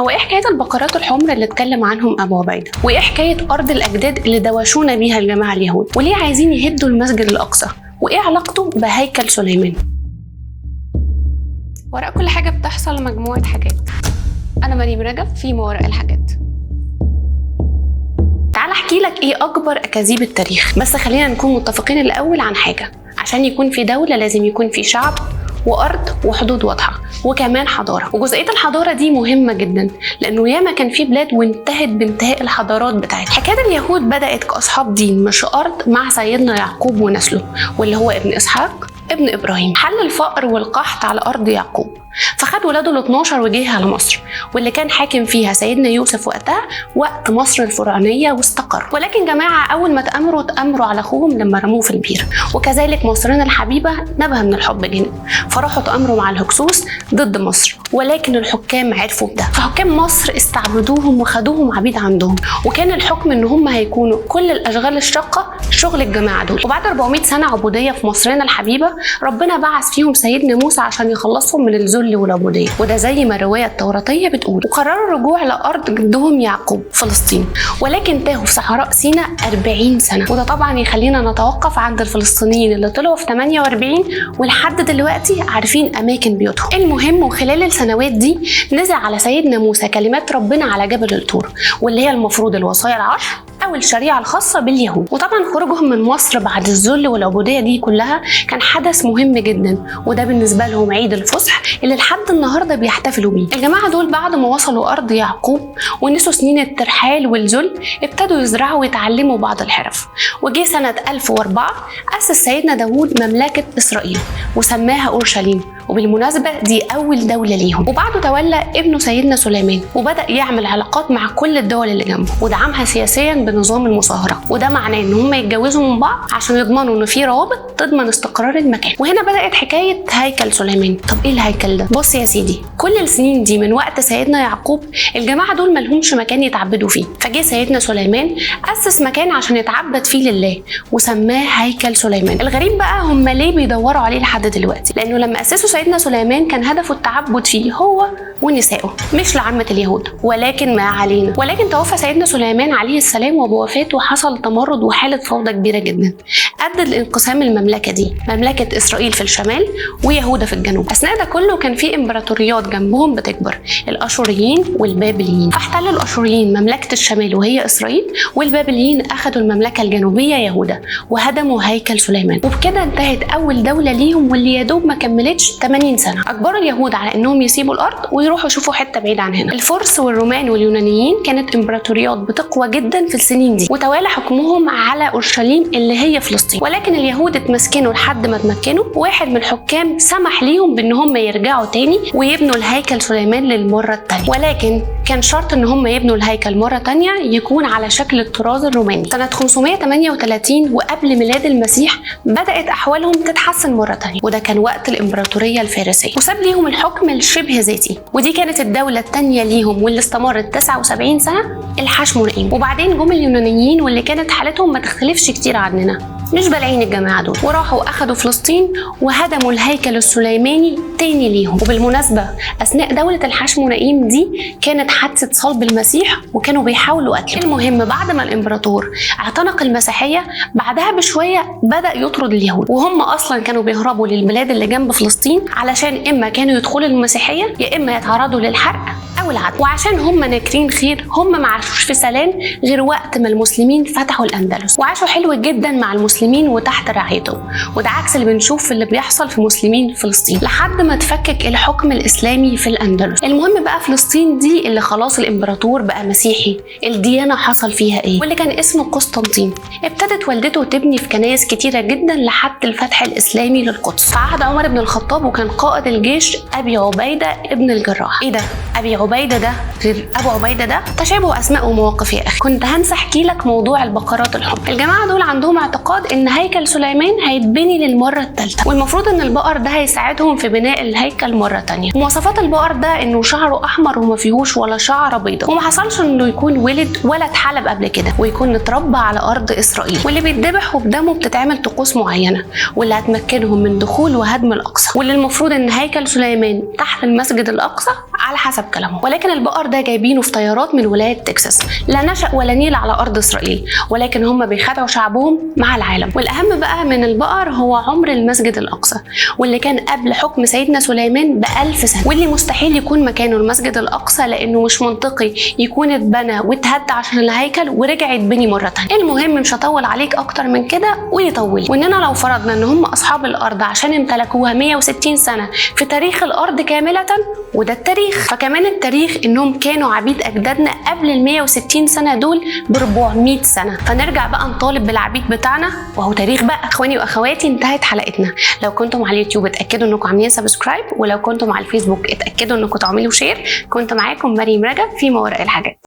هو ايه حكاية البقرات الحمر اللي اتكلم عنهم ابو عبيده؟ وايه حكاية ارض الاجداد اللي دوشونا بيها الجماعة اليهود؟ وليه عايزين يهدوا المسجد الاقصى؟ وايه علاقته بهيكل سليمان؟ وراء كل حاجة بتحصل مجموعة حاجات. انا مريم رجب في ما وراء الحاجات. تعال احكي لك ايه اكبر اكاذيب التاريخ، بس خلينا نكون متفقين الاول عن حاجة. عشان يكون في دولة لازم يكون في شعب وارض وحدود واضحة وكمان حضارة. وجزئيه الحضارة دي مهمة جدا، لانه ياما كان في بلاد وانتهت بانتهاء الحضارات بتاعتها. حكاية اليهود بدات كاصحاب دين مش ارض مع سيدنا يعقوب ونسله، واللي هو ابن اسحاق ابن ابراهيم. حل الفقر والقحط على ارض يعقوب، فخد ولاده ال 12 وجه على مصر، واللي كان حاكم فيها سيدنا يوسف وقتها، وقت مصر الفرعونية، واستقر. ولكن جماعة اول ما تامروا على اخوهم لما رموه في البير. وكذلك مصرنا الحبيبة نبه من الحب جنب، فراحوا تامروا مع الهكسوس ضد مصر، ولكن الحكام عرفوا بده، فحكام مصر استعبدوهم وخدوهم عبيد عندهم. وكان الحكم ان هم هيكونوا كل الاشغال الشاقة شغل الجماعة دول. وبعد 400 سنة عبودية في مصرنا الحبيبة، ربنا بعث فيهم سيدنا موسى عشان يخلصهم من الذل والعبودية، وده زي ما الرواية التوراتيه بتقول. وقرروا الرجوع لارض جدهم يعقوب فلسطين، ولكن تاهوا في صحراء سيناء 40 سنة. وده طبعا يخلينا نتوقف عند الفلسطينيين اللي طلعوا في 48 ولحد دلوقتي عارفين اماكن بيوتهم. المهم، وخلال السنوات دي نزل على سيدنا موسى كلمات ربنا على جبل الطور، واللي هي المفروض الوصايا العشر او الشريعة الخاصة باليهود. وطبعا خروجهم من مصر بعد الذل والعبودية دي كلها كان حدث مهم جدا، وده بالنسبة لهم عيد الفصح اللي لحد النهارده بيحتفلوا بيه. الجماعة دول بعد ما وصلوا ارض يعقوب ونسوا سنين الترحال والذل، ابتدوا يزرعوا ويتعلموا بعض الحرف. وجه سنة 1004 اسس سيدنا داوود مملكة اسرائيل وسماها اورشليم، وبالمناسبة دي أول دولة ليهم. وبعده تولى ابنه سيدنا سليمان، وبدأ يعمل علاقات مع كل الدول اللي جنبه، ودعمها سياسيا بنظام المصاهرة. وده معناه إن هم يتجوزوا من بعض عشان يضمنوا إن في روابط تضمن استقرار المكان. وهنا بدأت حكاية هيكل سليمان. طب إيه الهيكل ده؟ بص يا سيدي، كل السنين دي من وقت سيدنا يعقوب الجماعة دول ملهمش مكان يتعبدوا فيه، فجه سيدنا سليمان أسس مكان عشان يتعبد فيه لله وسماه هيكل سليمان. الغريب بقى هم ليه بيدوروا عليه لحد دلوقتي؟ لأنه لما أسسوا سيدنا سليمان كان هدفه التعبد فيه هو ونسائه، مش لعامة اليهود. ولكن ما علينا. ولكن توفى سيدنا سليمان عليه السلام، وبوفاته حصل تمرد وحالة فوضى كبيرة جدا أدت لانقسام المملكة دي، مملكة إسرائيل في الشمال ويهوذا في الجنوب. أثناء ده كله كان في إمبراطوريات جنبهم بتكبر، الأشوريين والبابليين. فاحتلوا الأشوريين مملكة الشمال وهي إسرائيل، والبابليين أخذوا المملكة الجنوبية يهوذا وهدموا هيكل سليمان. وبكده انتهت أول دولة ليهم، واللي يدوب ما كملتش 80 سنة. أجبروا اليهود على إنهم يسيبوا الأرض ويروحوا يشوفوا حتة بعيد عن هنا. الفرس والرومان واليونانيين كانت إمبراطوريات بتقوى جدا في السنين دي، وتوالى حكمهم على أورشليم اللي هي فلسطين. ولكن اليهود اتمسكنوا لحد ما اتمكنوا. واحد من الحكام سمح ليهم بان هم يرجعوا تاني ويبنوا الهيكل سليمان للمرة الثانية، ولكن كان شرط ان هم يبنوا الهيكل مرة تانية يكون على شكل الطراز الروماني. سنة 538 وقبل ميلاد المسيح بدات احوالهم تتحسن مرة تانية، وده كان وقت الامبراطورية الفارسية، وساب ليهم الحكم الشبه ذاتي. ودي كانت الدولة الثانية ليهم واللي استمرت 79 سنة، الحشمونائيم. وبعدين جم اليونانيين واللي كانت حالتهم ما تختلفش كتير عننا، مش بالعين الجماعة دول، وراحوا اخدوا فلسطين وهدموا الهيكل السليماني تاني ليهم. وبالمناسبة اثناء دولة الحشمونائيم دي كانت حادثه صلب المسيح وكانوا بيحاولوا قتله. المهم بعد ما الامبراطور اعتنق المسيحية بعدها بشوية بدا يطرد اليهود، وهم اصلا كانوا بيهربوا للبلاد اللي جنب فلسطين علشان اما كانوا يدخلوا المسيحية يا اما يتعرضوا للحرق او العدل. وعشان هم ناكرين خير هم ما عاشوش في سلام غير وقت ما المسلمين فتحوا الاندلس، وعاشوا حلو جدا مع المسلمين وتحت رعايتهم، وده عكس اللي بنشوف في اللي بيحصل في مسلمين فلسطين لحد ما تفكك الحكم الاسلامي في الاندلس. المهم بقى فلسطين دي اللي خلاص الامبراطور بقى مسيحي، الديانة حصل فيها ايه؟ واللي كان اسمه قسطنطين ابتدت والدته تبني في كنايس كتيرة جدا لحد الفتح الاسلامي للقدس. في عهد عمر بن الخطاب وكان قائد الجيش ابي عبيده ابن الجراح. ايه ده؟ ابي عبيده ده غير ابو عبيده ده؟ تشابه اسماء ومواقف يا اخي. كنت هنسى احكي لك موضوع البقرات الحمر. الجماعة دول عندهم اعتقاد ان هيكل سليمان هيتبني للمرة الثالثة، والمفروض ان البقر ده هيساعدهم في بناء الهيكل مرة ثانية. مواصفات البقر ده انه شعره احمر وما فيهوش ولا شعره بيضاء، وما حصلش انه يكون ولد ولا اتحلب قبل كده، ويكون اتربى على ارض اسرائيل، واللي بيتذبح وبدمه بتتعمل طقوس معينة واللي هتمكنهم من دخول وهدم الاقصى، واللي المفروض ان هيكل سليمان تحت المسجد الاقصى على حسب كلامهم. ولكن البقر ده جايبينه في طيارات من ولاية تكساس، لا نشأ ولا نيل على ارض اسرائيل، ولكن هم بيخدعوا شعبهم مع العالم. والاهم بقى من البقر هو عمر المسجد الاقصى، واللي كان قبل حكم سيدنا سليمان ب1000 سنة، واللي مستحيل يكون مكانه المسجد الاقصى لانه مش منطقي يكون اتبنى واتهد عشان الهيكل ورجع يتبني مرة ثانية. المهم مش هطول عليك اكتر من كده ويطول، واننا لو فرضنا ان هم اصحاب الارض عشان امتلكوها 160 سنة في تاريخ الارض كاملة، وده التاريخ، فكمان التاريخ انهم كانوا عبيد اجدادنا قبل ال 160 سنة دول ب 400 سنة. فنرجع بقى نطالب بالعبيد بتاعنا، وهو تاريخ بقى. اخواني واخواتي انتهت حلقتنا. لو كنتم على اليوتيوب اتاكدوا انكم عاملين subscribe، ولو كنتم على الفيسبوك اتاكدوا انكم تعملوا share. كنت معاكم مريم رجب في ما وراء الحاجات.